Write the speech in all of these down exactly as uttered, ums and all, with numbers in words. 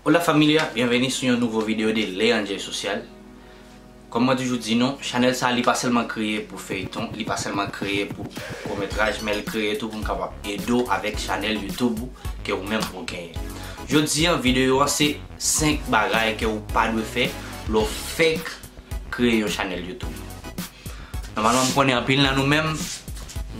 Hola familia, byenveni sou yon nouvo videyo de Leandjay Sosyal. Kòm mwen toujou di nou, chanèl sa li pa sèlman kreye pou feyton, li pa sèlman kreye pou kometraj, men l kreye tou pou m kapab ede w avèk chanèl YouTube ou ke ou menm ou genyen. Jodi an, videyo an se senk bagay ke ou pa dwe fè lè w fèk kreye yon chanèl YouTube. Nòmalman, m konnen anpil nan nou menm,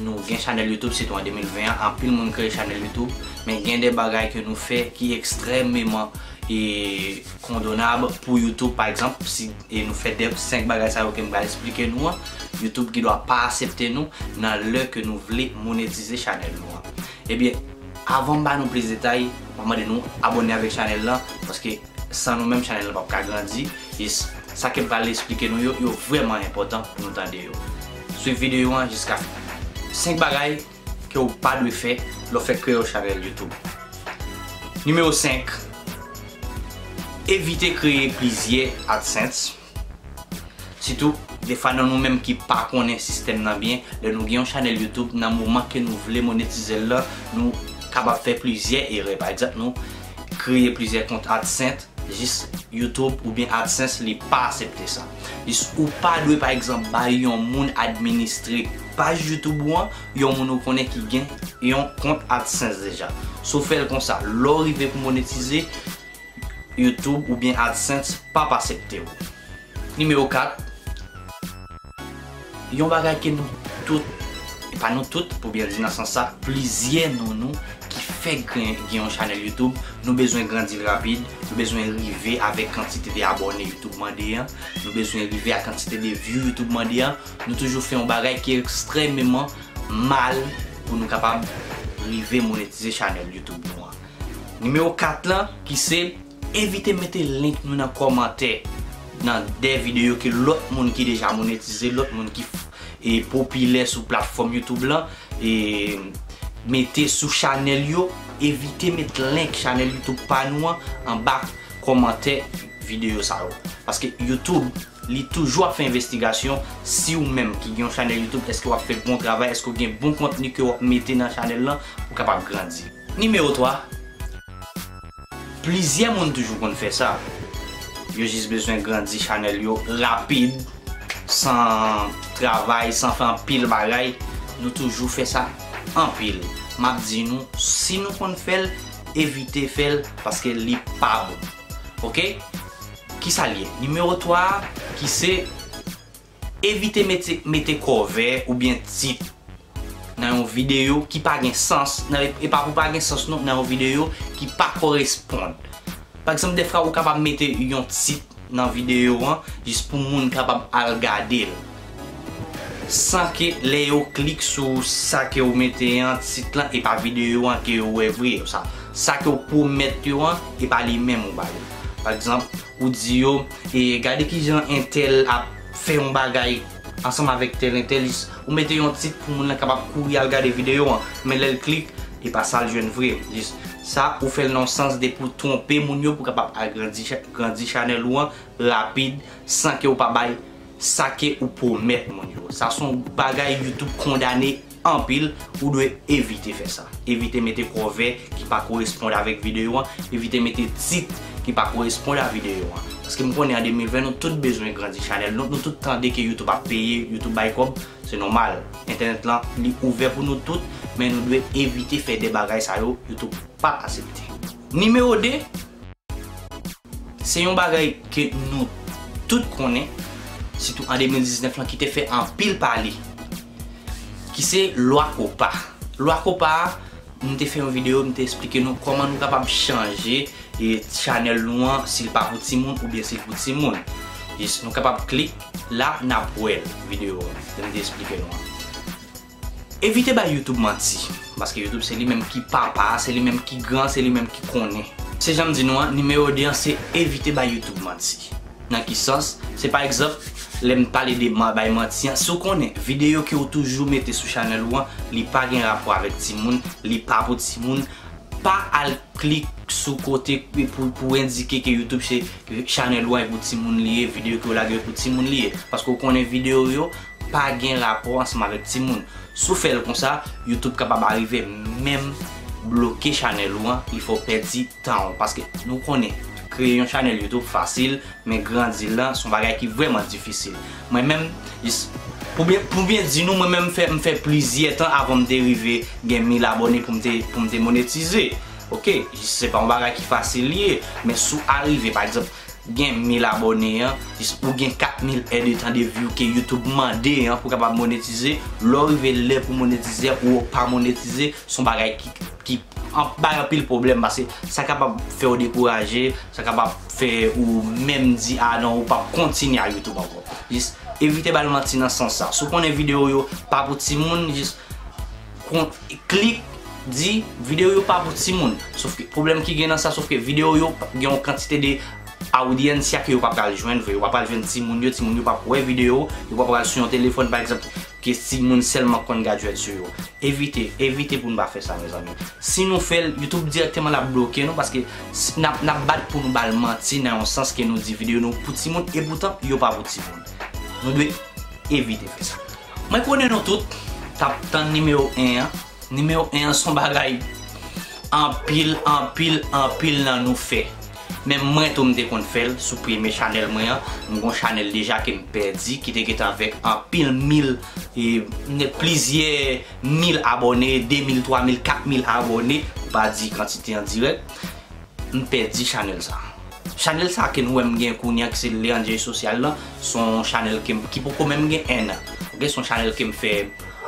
nou gen chanèl YouTube, sitou an de mil ven an, anpil moun kreye chanèl YouTube, men gen de bagay ke nou fè ki ekstrèmeman e kondonab pou YouTube, pa egzanp, si e nou fè de senk bagay sa yo ke m pral eksplike nou an, YouTube gendwa pa aksepte nou nan lè ke nou vle monetize chanèl nou an. Ebyen, avan m ba nou plis detay, mwen mande nou abòne avèk chanèl lan, paske san nou menm, chanèl lan p ap ka grandi. E s- sa ke m pral eksplike nou yo, yo vrèman enpòtan pou nou tande yo. Swiv videyo an jiska fen. Senk bagay ke w pa dwe fè lè w fèk kreye yon chanèl YouTube. Nimewo senk, evite kreye plizyè AdSense. Sitou, defwa nan nou menm ki pa konnen sistèm nan byen, lè nou gen yon chanèl YouTube, nan moman ke nou vle monetize l lan, nou kapab fè plizyè erè. Pa egzanp, nou kreye plizyè kont AdSense, jis YouTube oubyen AdSense, li pa aksepte sa. Jis ou pa dwe, pa egzanp, bay yon moun administre paj YouTube ou an, yon moun ou konnen ki gen yon kont AdSense deja. Si w fè l konsa, lè w rive pou monetize, YouTube oubyen AdSense p ap aksepte w. Nimewo kat, yon bagay ke nou tout, e pa nou tout, pou byen di nan sans sa, plizyè nan nou ki fèk gen, gen yon chanèl YouTube, nou bezwen grandi l rapid, nou bezwen rive avèk kantite de abòne YouTube mande an, nou bezwen rive a kantite de view YouTube mande an, nou toujou fè yon bagay ki ekstrèmeman mal pou nou kapab rive monetize chanèl YouTube nou an. Nimewo kat lan, ki se evite mete link nou nan kòmantè nan de videyo ke lòt moun ki deja monetize, lòt moun ki f- e popilè sou platfòm YouTube lan, e mete sou chanèl yo, evite met link chanèl YouTube pa nou an anba kòmantè videyo sa yo. Paske YouTube, li toujou ap fè envestigasyon si ou menm ki gen yon chanèl YouTube, èske w ap fè bon travay, èske w gen bon kontni ke w ap mete nan chanèl lan pou kapab grandi. Nimewo twa, plizyè moun toujou konn fè sa. Yo jis bezwen grandi chanèl yo rapid, san travay, san fè anpil bagay. Nou toujou fè sa anpil. M ap di nou, si nou konn fè l, evite fè l, paske li pa bon. Oke? Kisa l ye? Nimewo twa a, ki se evite mete, mete kòvè oubyen tit nan yon videyo ki pa gen sans, nan, e pa pou pa gen sans non, nan yon videyo ki pa koresponn. Pa egzanp, defwa ou kapab mete yon tit nan videyo an, jis pou moun kapab al gade l. San ke lè yo klik sou sa ke ou mete an, tit lan, e pa videyo an ke yo wè vre. Sa, sa ke ou pwomèt yo an, e pa li menm ou ba yo. Pa egzanp, ou di yo, e gade kijan entèl ap fè yon bagay ansanm avèk tèl entèl, jis ou mete yon tit pou moun lan kapab kouri al gade videyo an, men lè l klik, e pa sa l jwenn vre. Jis sa, ou fè l nan yon sans de pou twonpe moun yo pou kapab agrandi cha- grandi chanèl ou an rapid, san ke ou pa bay sa ke ou pwomèt moun yo. Sa se yon bagay YouTube kondane anpil, ou dwe evite fè sa. Evite mete kòvè ki pa koresponn avèk videyo an, evite mete tit ki pa koresponn a videyo an. Paske m konnen an de mil ven, nou tout bezwen grandi chanèl nou, nou tout tande ke YouTube ap peye, YouTube bay kòb, se nòmal. Entènèt lan, li ouvè pou nou tout, men nou dwe evite fè de bagay sa yo, YouTube pa aksepte. Nimewo de, se yon bagay ke nou tout konnen, sitou an de mil diznèf lan, ki te fè anpil pale, ki se lwa kopa. Lwa kopa a, m te fè yon videyo, m te eksplike nou kòman nou kapab chanje e chanèl nou an, si l pa pou timoun oubyen si l pou timoun. Jis nou kapab klik la, n ap wè l, videyo an, lè m te eksplike nou an. Evite bay YouTube manti, paske YouTube se li menm ki papa, se li menm ki gran, se li menm ki konnen. Se jan m di nou an, nimewo de an se evite bay YouTube manti. Nan ki sans? Se pa egzanp, lè m pale de man- bay manti an, si w konnen videyo ke w toujou mete sou chanèl ou an, li pa gen rapò avèk timoun, li pa pou timoun, pa al klik sou kote pou, pou endike ke YouTube se, ke chanèl ou an e pou timoun li ye, videyo ke w lage yo pou timoun li ye. Paske w konnen videyo yo pa gen rapò ansanm avèk timoun. Si w fè l konsa, YouTube kapab arive menm bloke chanèl ou an, li fè w pèdi tan w. Paske nou konnen, kreye yon chanèl YouTube fasil, men grandi l lan se yon bagay ki vrèman difisil. Mwen menm, jis pou byen, pou byen di nou, mwen menm m fè, m fè plizyè tan avan m te rive gen mil abòne pou m te, pou m te monetize. Oke, jis se pa yon bagay ki fasil li ye, men si w arive, pa egzanp, gen mil abòne an, jis ou gen kat mil èdtan de view ke YouTube mande an pou kapab monetize, lè w rive lè pou monetize an, ou pa monetize, se yon bagay ki, ki an-, bay anpil pwoblèm, paske sa kapab fè w dekouraje, sa kapab fè ou menm di, "A non, ou p ap kontinye ak YouTube ankò." Jis evite ba l manti nan sans sa. Si w konnen videyo yo pa pou timoun, jis kon-, klik, di, "Videyo yo pa pou timoun." Sòf ke pwoblèm ki gen nan sa, sòf ke videyo yo gen yon kantite de awdyansya ke yo pa pral jwenn vre. Yo pa pral jwenn timoun yo, timoun yo p ap wè videyo, yo pa pral sou yon telefòn, pa egzanp, ke timoun sèlman konn gadjèt sou yo. Evite, evite pou n pa fè sa, mezanmi. Si nou fè l, YouTube dirèkteman l ap bloke nou, paske s-, n ap, n ap bat pou nou ba l manti nan yon sans ke nou di videyo nou pou timoun, e poutan yo pa pou timoun. Nou dwe evite fè sa. Mwen konnen nou tout t ap tann nimewo en an. Nimewo en an se yon bagay anpil, anpil, anpil nan nou fè. Men mwen tou m te konn fè l sou premye chanèl mwen an. M gon chanèl deja ke m pèdi, ki te gentan avèk anpil mil, e, plizyè mil abòne, de mil, twa mil, kat mil abòne, pou pa di kantite an dirèk. M pèdi chanèl sa. Chanèl sa ke nou wè m gen kounye a, ki se Leandjey Sosyal lan, se yon chanèl ke m, ki poko menm gen en an. Oke, se yon chanèl ke m fè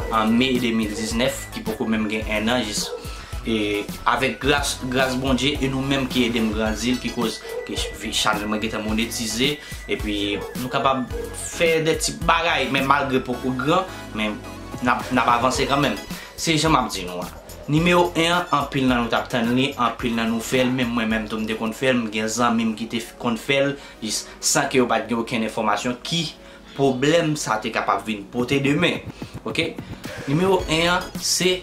an me de mil diznèf, ki poko menm gen en an, jis, e, avèk gras, gras Bondye e nou menm ki ede m grandi l, ki koz ke ch-, vi-, chanèl mwen gentan monetize, epi nou kapab fè de ti bagay, men malgre poko gran, men n ap, n ap avanse kanmenm. Se jan m ap di nou an. Nimewo en an, anpil nan nou t ap tann li, anpil nan nou fè l, menm mwen menm tou m te konn fè l, m gen zanmi m ki te f-, konn fè l, jis san ke yo pa t gen okenn enfòmasyon ki pwoblèm sa te kapab vin pote demen. Oke? Nimewo en an, se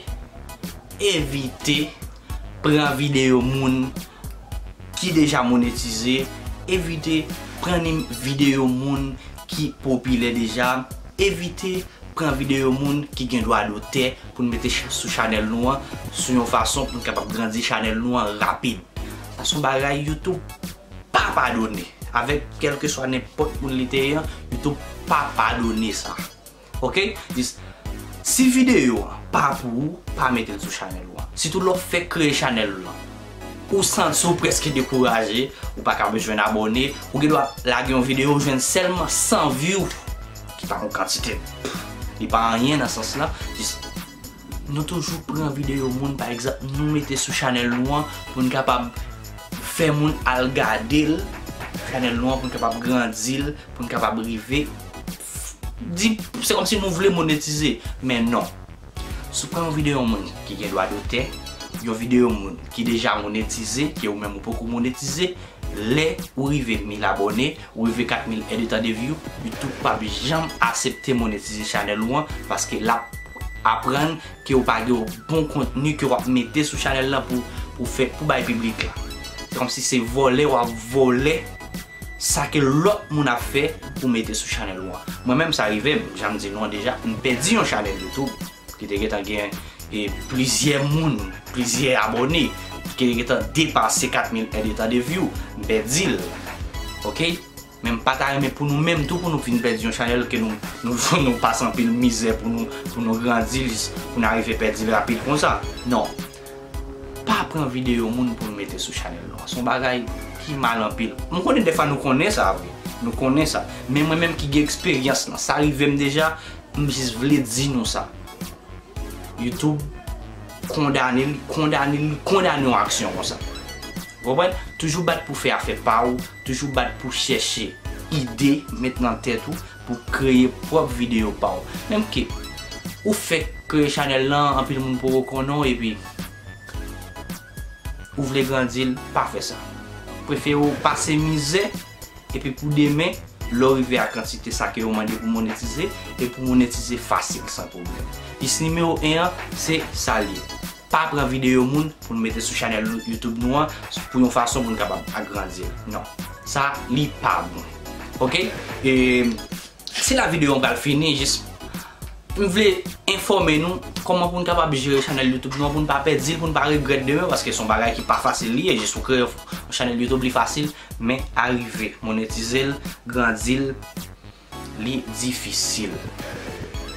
evite pran videyo moun ki deja monetize, evite pran ni-, videyo moun ki popilè deja, evite pran videyo moun ki gen dwa dotè pou n mete ch-, sou chanèl nou an, sou yon fason pou n kapab grandi chanèl nou an rapid. Sa se yon bagay YouTube pa padone. Avèk kèlkeswa nenpòt moun li te ye an, YouTube pa padone sa. Oke? Jis, si videyo an pa pou ou, pa mete l sou chanèl ou an. Sitou lè w fèk kreye chanèl ou lan, ou santi w prèske dekouraje, ou pa ka jwenn abòne, ou gen dwa lage yon videyo, ou jwenn sèlman san view, ki pa yon kantite, li pa anyen nan sans lan. Jis, nou toujou pran videyo moun, pa egzanp, nou mete sou chanèl nou an pou n kapab fè moun al gade l, chanèl nou an, pou n kapab grandi l, pou n kapab rive di, se kòmsi nou vle monetize, men non. Si w pran yon videyo moun ki gen dwa dotè, yon videyo moun ki deja monetize, ke ou menm ou poko monetize, lè ou rive mil abòne, ou rive kat mil èdtan de view, YouTube p ap janm asepte monetize chanèl ou an, paske l ap aprann ke ou pa gen yon bon kontni ke w ap mete sou chanèl lan pou, pou fè, pou bay piblik la. Se kòmsi se vòlè w ap vòlè sa ke lòt moun ap fè pou mete sou chanèl ou an. Mwen menm sa rive m, jan m di nou an deja, m pèdi yon chanèl YouTube ki te gentan gen, e, plizyè moun, plizyè abòne, ki te gentan depase kat mil èdtan de view, m pèdi l. Oke? Men m pa ta renmen pou nou menm tou, pou nou vin pèdi yon chanèl ke nou, nou, nou pase anpil mizè pou nou, pou nou grandi l, jis pou n arive pèdi l rapid konsa. Non. Pa pran videyo moun pou n mete sou chanèl nou an. Se yon bagay ki mal anpil. M konnen defwa nou konnen sa vre. Nou konnen sa. Men mwen menm ki gen eksperyans lan, sa rive m deja, m jis vle di nou sa. YouTube kondane, li kondane, li kondane yon aksyon konsa. Ou konprann? Toujou bat pou fè afè pa w, toujou bat pou chèche ide, met nan tèt ou, pou kreye pwòp videyo pa w. Menm ke ou fèk kreye chanèl lan, anpil moun poko konnen w, epi ou vle grandi l, pa fè sa. Prefere w pase mizè, epi pou demen, lè w rive a kantite sa ke yo mande pou monetize, e pou monetize fasil, san pwoblèm. Jis nimewo en an, se sa l ye. Pa pran videyo moun pou n mete sou chanèl nou, YouTube nou an, pou yon fason pou n kapab agrandi l. Non. Sa, li pa bon. Oke? E, se la videyo an pral fini, jis M vle enfòme nou kòman pou n kapab jere chanèl YouTube nou an, pou n pa pèdi l, pou n pa regrèt demen, paske se yon bagay ki pa fasil li ye. Jis ou kreye yon chanèl YouTube, li fasil, men arive monetize l, grandi l, li difisil.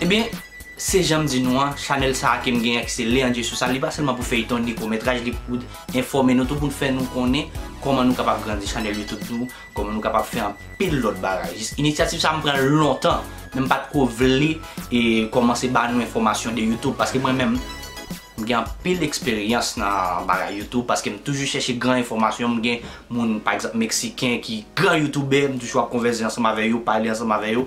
Ebyen, se jan m di nou an, chanèl sa a ke m genyen ki se Leandje Sosa, li pa sèlman pou feyton, ni kometraj, li pou enfòme nou tou, pou n fè nou konnen kòman nou kapab grandi chanèl YouTube nou, kòman nou kapab fè anpil lòt bagay. Jis inisyativ sa a m pran l lontan, men m pa t ko vle e kòmanse ba nou enfòmasyon de YouTube, paske mwen menm, m gen anpil eksperyans nan bagay YouTube, paske m toujou chèche gran enfòmasyon, m gen moun, pa egzanp, meksiken ki gran youtubè, m toujou ap konvèse ansanm avè yo, pale ansanm avè yo,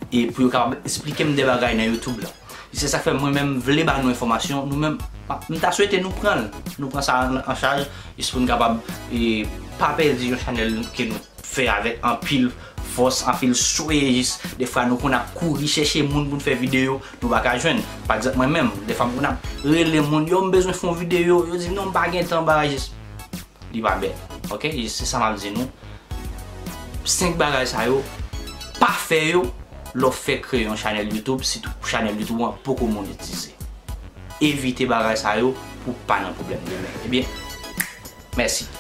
e pou yo kapab esplike m de bagay nan YouTube la. Se sa k fè mwen menm m vle ba nou enfòmasyon, nou menm, m ta swete nou pran l, nou pran sa an, an chaj, jis pou n kapab e, pa pèdi yon chanèl ke nou fè avèk anpil fòs, anpil swe, jis defwa nou konn ap kouri chèche moun pou n fè videyo, nou pa ka jwenn. Pa egzanp, mwen menm, defwa m konn ap rele moun, yo, m bezwen fè yon videyo, yo di m non, m pa gen tan, bagay, jis li pa bèl. Ok? Jis se sa m ap di nou. Senk bagay sa yo, pa fè yo lè w fèk kreye yon chanèl YouTube, sitou chanèl YouTube ou an poko monetize. Evite bagay sa yo pou w pa nan pwoblèm demen. Ebyen, mèsi.